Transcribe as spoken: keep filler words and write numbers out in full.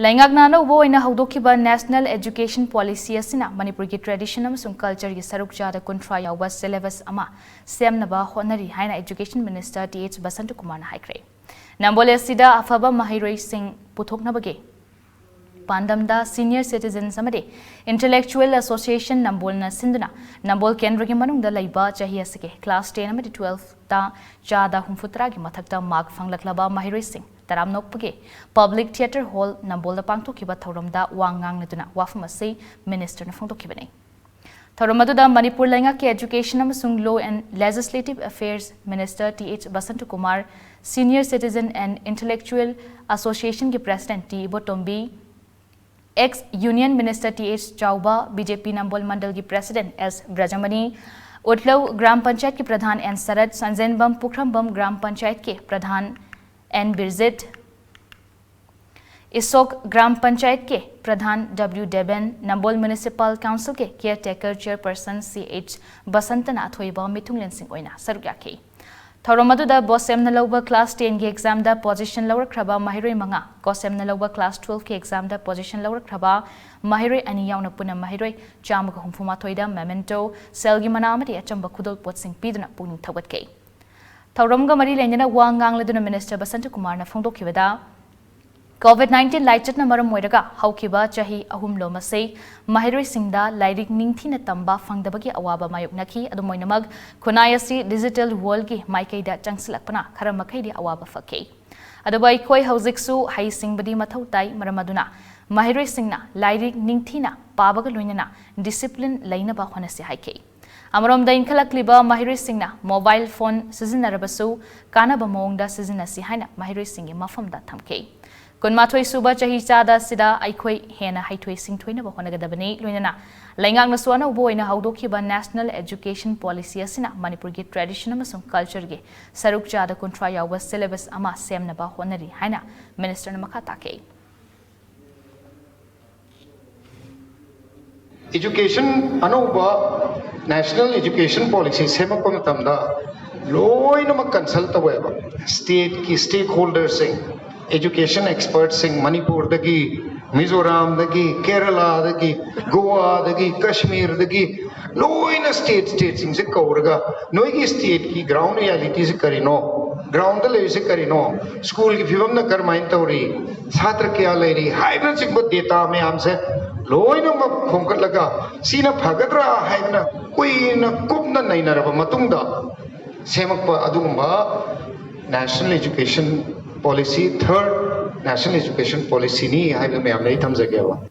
ꯂꯩꯉꯥꯛꯅ ꯑꯅꯧꯕ ꯑꯣꯏꯅ ꯍꯧꯗꯣꯛꯈꯤꯕ National Education Policy ꯑꯁꯤꯅ ꯃꯅꯤꯄꯨꯔꯒꯤ tradition ꯑꯃꯁꯨꯡ cultureꯒꯤ ꯁꯔꯨꯛ ꯆꯥꯗ ꯀꯨꯟꯊ꯭ꯔꯥ ꯌꯥꯎꯕ syllabus ꯑꯃ ꯁꯦꯝꯅꯕ ꯍꯣꯠꯅꯔꯤ ꯍꯥꯏꯅ Education Minister T H ꯕꯁꯟꯇꯀꯨꯃꯥꯔꯅ ꯍꯥꯏꯈ꯭ꯔꯦ꯫ ꯅꯝꯕꯣꯜ ꯑꯁꯤꯗ ꯑꯐꯕ ꯃꯍꯩꯔꯣꯏꯁꯤꯡ ꯄꯨꯊꯣꯛꯅꯕꯒꯤ ꯄꯥꯟꯗꯝꯗ Senior Citizens ꯑꯃꯗꯤ Intellectual Association ꯅꯝꯕꯣꯜꯅ ꯁꯤꯟꯗꯨꯅ ꯅꯝꯕꯣꯜ ꯀꯦꯟꯗ꯭ꯔꯒꯤ ꯃꯅꯨꯡꯗ ꯂꯩꯕ ꯆꯍꯤ ꯑꯁꯤꯒꯤ class ten ꯑꯃꯗꯤ twelveꯇ ꯆꯥꯗ ꯍꯨꯝꯐꯨꯇꯔꯥꯒꯤ ꯃꯊꯛꯇ mark ꯐꯪꯂꯛꯂꯕ ꯃꯍꯩꯔꯣꯏꯁꯤꯡ ꯇꯔꯥꯝꯅ ꯑꯣꯛꯄꯒꯤ Public Theatre Hall ꯅꯝꯕꯣꯜꯗ ꯄꯥꯡꯊꯣꯛꯈꯤꯕ ꯊꯧꯔꯝꯗ ꯋꯥ ꯉꯥꯡꯅꯗꯨꯅ ꯋꯥꯐꯝ ꯑꯁꯤ ministerꯅ ꯐꯣꯡꯗꯣꯛꯈꯤꯕꯅꯤ꯫ ꯊꯧꯔꯝ ꯑꯗꯨꯗ ꯃꯅꯤꯄꯨꯔ ꯂꯩꯉꯥꯛꯀꯤ Education ꯑꯃꯁꯨꯡ Law and Legislative Affairs Minister T H ꯕꯁꯟꯇꯀꯨꯃꯥꯔ, Senior Citizen and Intellectual Associationꯒꯤ President T Ibotombi, Ex Union Minister T H ꯆꯥꯎꯕ, B J P ꯅꯝꯕꯣꯜ ꯃꯟꯗꯜꯒꯤ President S ꯕ꯭ꯔꯖꯃꯅꯤ, ꯎꯠꯂꯧ ꯒ꯭ꯔꯥꯝ ꯄꯟꯆꯥꯌꯠꯀꯤ ꯄ꯭ꯔꯙꯥꯟ N ꯁꯔꯠ, ꯁꯟꯖꯦꯟꯕꯝ ꯄꯨꯈ꯭ꯔꯝꯕꯝ ꯒ꯭ꯔꯥꯝ ꯄꯟꯆꯥꯌꯠꯀꯤ ꯄ꯭ꯔꯙꯥꯟ N ꯕꯤꯔꯖꯤꯠ, ꯏꯁꯣꯛ ꯒ꯭ꯔꯥꯝ ꯄꯟꯆꯥꯌꯠꯀꯤ ꯄ꯭ꯔꯙꯥꯟ W ꯗꯦꯕꯦꯟ, ꯅꯝꯕꯣꯜ Municipal Councilꯒꯤ caretaker chairperson C H ꯕꯁꯟꯇꯅ ꯑꯊꯣꯏꯕ ꯃꯤꯊꯨꯡꯂꯦꯟꯁꯤꯡ ꯑꯣꯏꯅ ꯁꯔꯨꯛ ꯌꯥꯈꯤ꯫ ꯊꯧꯔꯝ ꯑꯗꯨꯗ ꯕꯣꯁꯦꯝꯅ ꯂꯧꯕ class tenꯒꯤ examꯗ position ꯂꯧꯔꯛꯈ꯭ꯔꯕ ꯃꯍꯩꯔꯣꯏ ꯃꯉꯥ, ꯀꯣꯁꯦꯝꯅ ꯂꯧꯕ class twelveꯀꯤ examꯗ position ꯂꯧꯔꯛꯈ꯭ꯔꯕ ꯃꯍꯩꯔꯣꯏ ꯑꯅꯤ ꯌꯥꯎꯅ ꯄꯨꯟꯅ ꯃꯍꯩꯔꯣꯏ ꯆꯥꯝꯃꯒ ꯍꯨꯝꯐꯨꯃꯥꯊꯣꯏꯗ memento, ꯁꯦꯜꯒꯤ ꯃꯅꯥ ꯑꯃꯗꯤ ꯑꯆꯝꯕ ꯈꯨꯗꯣꯜꯄꯣꯠꯁꯤꯡ ꯄꯤꯗꯨꯅ ꯄꯨꯛꯅꯤꯡ ꯊꯧꯒꯠꯈꯤ꯫ ꯊꯧꯔꯝꯒ ꯃꯔꯤ ꯂꯩꯅꯅ ꯋꯥ ꯉꯥꯡꯂꯗꯨꯅ Minister ꯕꯁꯟꯇꯀꯨꯃꯥꯔꯅ ꯐꯣꯡꯗꯣꯛꯈꯤꯕꯗ, COVID nineteen ꯂꯥꯏꯆꯠꯅ ꯃꯔꯝ ꯑꯣꯏꯔꯒ ꯍꯧꯈꯤꯕ ꯆꯍꯤ ꯑꯍꯨꯝꯂꯣꯝ ꯑꯁꯤ ꯃꯍꯩꯔꯣꯏꯁꯤꯡꯗ ꯂꯥꯏꯔꯤꯛ ꯅꯤꯡꯊꯤꯅ ꯇꯝꯕ ꯐꯪꯗꯕꯒꯤ ꯑꯋꯥꯕ ꯃꯥꯌꯣꯛꯅꯈꯤ꯫ ꯑꯗꯨꯝ ꯑꯣꯏꯅꯃꯛ, ꯈꯨꯟꯅꯥꯏ ꯑꯁꯤ digital worldꯒꯤ ꯃꯥꯏꯀꯩꯗ ꯆꯪꯁꯤꯜꯂꯛꯄꯅ ꯈꯔ ꯃꯈꯩꯗꯤ ꯑꯋꯥꯕ ꯐꯈꯤ꯫ ꯑꯗꯨꯕꯨ ꯑꯩꯈꯣꯏ ꯍꯧꯖꯤꯛꯁꯨ ꯍꯩꯁꯤꯡꯕꯗꯤ ꯃꯊꯧ ꯇꯥꯏ, ꯃꯔꯝ ꯑꯗꯨꯅ ꯃꯍꯩꯔꯣꯏꯁꯤꯡꯅ ꯂꯥꯏꯔꯤꯛ ꯅꯤꯡꯊꯤꯅ ꯄꯥꯕꯒ ꯂꯣꯏꯅꯅ discipline ꯂꯩꯅꯕ ꯍꯣꯠꯅꯁꯤ ꯍꯥꯏꯈꯤ꯫ ꯑꯃꯔꯣꯝꯗ, ꯏꯟꯈꯠꯂꯛꯂꯤꯕ ꯃꯍꯩꯔꯣꯏꯁꯤꯡꯅ mobile phone ꯁꯤꯖꯤꯟꯅꯔꯕꯁꯨ ꯀꯥꯟꯅꯕ ꯃꯑꯣꯡꯗ ꯁꯤꯖꯤꯟꯅꯁꯤ ꯍꯥꯏꯅ ꯃꯍꯩꯔꯣꯏꯁꯤꯡꯒꯤ ꯃꯐꯝꯗ ꯊꯝꯈꯤ꯫ ꯀꯨꯟꯃꯥꯊꯣꯏ ꯁꯨꯕ ꯆꯍꯤ ꯆꯥꯗ ꯑꯁꯤꯗ ꯑꯩꯈꯣꯏ ꯍꯦꯟꯅ ꯍꯩꯊꯣꯏ ꯁꯤꯡꯊꯣꯏꯅꯕ ꯍꯣꯠꯅꯒꯗꯕꯅꯤ꯫ ꯂꯣꯏꯅꯅ ꯂꯩꯉꯥꯛꯅꯁꯨ ꯑꯅꯧꯕ ꯑꯣꯏꯅ ꯍꯧꯗꯣꯛꯈꯤꯕ National Education Policy ꯑꯁꯤꯅ ꯃꯅꯤꯄꯨꯔꯒꯤ tradition ꯑꯃꯁꯨꯡ cultureꯒꯤ ꯁꯔꯨꯛ ꯆꯥꯗ ꯀꯨꯟꯊ꯭ꯔꯥ ꯌꯥꯎꯕ syllabus ꯑꯃ ꯁꯦꯝꯅꯕ ꯍꯣꯠꯅꯔꯤ ꯍꯥꯏꯅ ministerꯅ ꯃꯈꯥ ꯇꯥꯈꯤ꯫ Education ꯑꯅꯧꯕ National Education Policy ꯁꯦꯝꯃꯛꯄ ꯃꯇꯝꯗ ꯂꯣꯏꯅꯃꯛ consult ꯇꯧꯋꯦꯕ, stateꯀꯤ stakeholderꯁꯤꯡ, Education expertꯁꯤꯡ ꯃꯅꯤꯄꯨꯔꯗꯒꯤ, ꯃꯤꯖꯣꯔꯥꯝꯗꯒꯤ, ꯀꯦꯔꯂꯥꯗꯒꯤ, ꯒꯣꯋꯥꯗꯒꯤ, ꯀꯥꯁꯃꯤꯔꯗꯒꯤ, ꯂꯣꯏꯅ state stateꯁꯤꯡꯁꯦ ꯀꯧꯔꯒ ꯅꯣꯏꯒꯤ stateꯀꯤ ground realityꯁꯦ ꯀꯔꯤꯅꯣ, groundꯗ ꯂꯩꯔꯤꯁꯦ ꯀꯔꯤꯅꯣ, schoolꯒꯤ ꯐꯤꯕꯝꯅ ꯀꯔꯝꯍꯥꯏꯅ ꯇꯧꯔꯤ, ꯁꯥꯇ꯭ꯔ ꯀꯌꯥ ꯂꯩꯔꯤ ꯍꯥꯏꯕꯅꯆꯤꯡꯕ data ꯃꯌꯥꯝꯁꯦ ꯂꯣꯏꯅꯃꯛ ꯈꯣꯝꯒꯠꯂꯒ ꯁꯤꯅ ꯐꯒꯗ꯭ꯔꯥ ꯍꯥꯏꯗꯅ ꯀꯨꯏꯅ ꯀꯨꯞꯅ ꯅꯩꯅꯔꯕ ꯃꯇꯨꯡꯗ ꯁꯦꯝꯃꯛꯄ ꯑꯗꯨꯒꯨꯝꯕ National Education Policy, third National Education Policyꯅꯤ ꯍꯥꯏꯕꯗꯨ ꯃꯌꯥꯝꯗ ꯑꯩ ꯊꯝꯖꯒꯦꯕ꯫